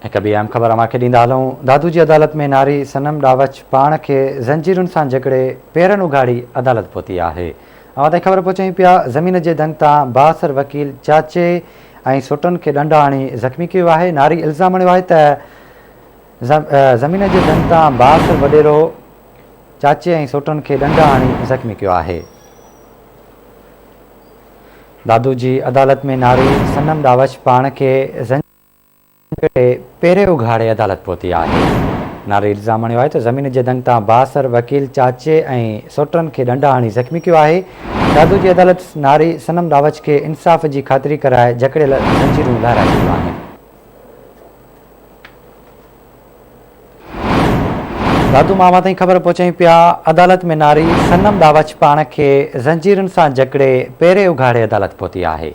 هڪ ٻي اهم خبر اوهان کي ڏيندا هلون، دادو جي عدالت ۾ ناري صنم ڏاوچ پاڻ کي زنجيرن سان جڪڙي پيرن اگهاڙي عدالت پهتي آهي. اوهان تائين خبر پهچايون پيا زمين جي دنگ تان بااثر وڪيل چاچي ۽ سوٽن کي ڏنڊا هڻي زخمي ڪيو آهي. ناري الزام هڻيو آهي ته زمين جي دنگ تان بااثر وڏيرو چاچي ۽ سوٽن کي ڏنڊا هڻي زخمي ڪيو آهي. دادو جي عدالت ۾ ناري صنم ڏاوچ پاڻ کي زنجيرن ڪري پيري اگهاڙي عدالت پهتي آهي. ناري الزام هڻيو آهي ته زمين جي دنگ تان بااثر وڪيل چاچي ۽ سوٽرن کي ڏنڊا هڻي زخمي ڪيو آهي. دادو جي عدالت ناري صنم ڏاوچ کي انصاف جي خاطري ڪرائي جڪڙيل زنجيرون لاهرائي ڇڏيون آهن. دادو مان اوهان تائين خبر پهچايون پيا عدالت ۾ ناري صنم ڏاوچ پاڻ کي زنجيرن سان جڪڙي پيري اگهاڙي عدالت پهتي آهي.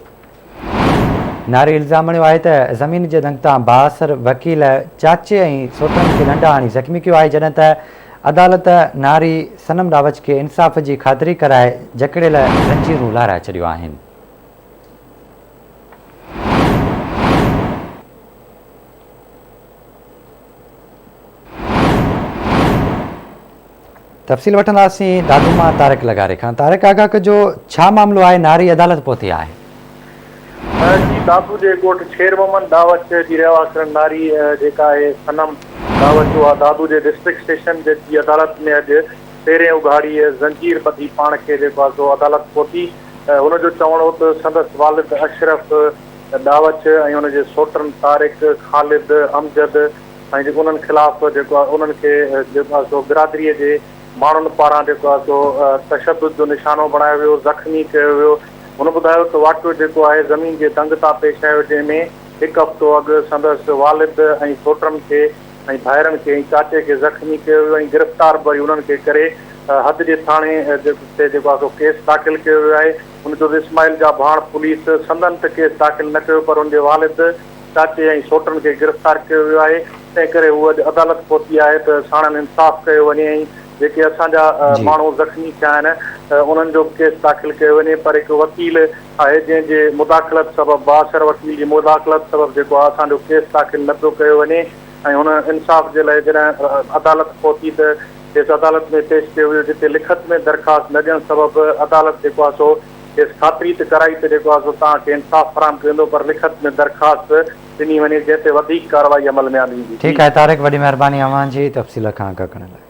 ناري الزام هڻيو آهي ته زمين جي دنگ تان بااثر وڪيل چاچي ۽ سوٽن کي ڏنڊا هڻي زخمي ڪيو آهي جڏهن ته عدالت ناري صنم ڏاوچ کي انصاف جي خاطري ڪرائي جڪڙيل زنجيرون لاهرائي ڇڏيون آهن. تفصيل وٺنداسين دادو مان طارق لغاري کان طارق آگاهه ڪجو ڇا معاملو آهي ناري عدالت پهتي آهي. جي دادو جي ڳوٺ شير محمد ڏاوچ جي رهواسڻ ناري جيڪا آهي صنم ڏاوچ اها دادو جي ڊسٽرڪٽ سيشن جج جي عدالت ۾ اڄ پيرين اگهاڙي زنجير ٻڌي پاڻ کي جيڪو آهي سو عدالت پهتي هن جو چوڻ هو ته سندس والد اشرف ڏاوچ ۽ ان جي سوٽن طارق، خالد، امجد ۽ جيڪو انهن خلاف جيڪو آهي انهن کي جيڪو آهي سو برادري جي ماڻهن پاران جيڪو آهي سو تشدد جو نشانو بڻايو ويو، زخمي ڪيو ويو. هن ٻڌايو ته واقعو جيڪو آهي زمين جي دنگ تان پيش آيو جنهن ۾ هڪ هفتو اڳ سندس والد ۽ سوٽن کي ۽ ڀائرن کي ۽ چاچي کي زخمي ڪيو ويو ۽ گرفتار به وري انهن کي ڪري حد جي ٿاڻي تي جيڪو آهي سو ڪيس داخل ڪيو ويو آهي. هن چيو ته اسماعيل جا ڀاڻ پوليس سندن ته ڪيس داخل نه ڪيو پر ان جي والد، چاچي ۽ سوٽن کي گرفتار ڪيو ويو آهي تنهن ڪري هو اڄ عدالت پهتي آهي ته ساڻن انصاف ڪيو وڃي ۽ جيڪي اسان جا ماڻهو زخمي ٿيا آهن انهن جو به ڪيس داخل ڪيو وڃي پر هڪ وڪيل آهي جنهن جي مداخلت سبب بااثر وڪيل جي مداخلت سبب جيڪو آهي اسان جو ڪيس داخل نه پيو ڪيو وڃي ۽ هن انصاف جي لاء جڏهن عدالت پهتي ته کيس عدالت ۾ پيش ڪيو ويو جتي لکت ۾ درخواست نه ڏيڻ سبب عدالت جيڪو آهي سو کيس خاطري ته ڪرائي ته جيڪو آهي سو توهان کي انصاف فراهم ڪيو ويندو پر لکت ۾ درخواست ڏني وڃي جنهن تي وڌيڪ ڪارروائي عمل ۾ آندي ويندي. ٺيڪ آهي طارق وڏي مهرباني اوهان جي تفصيل کان آگاهه ڪرڻ لاء.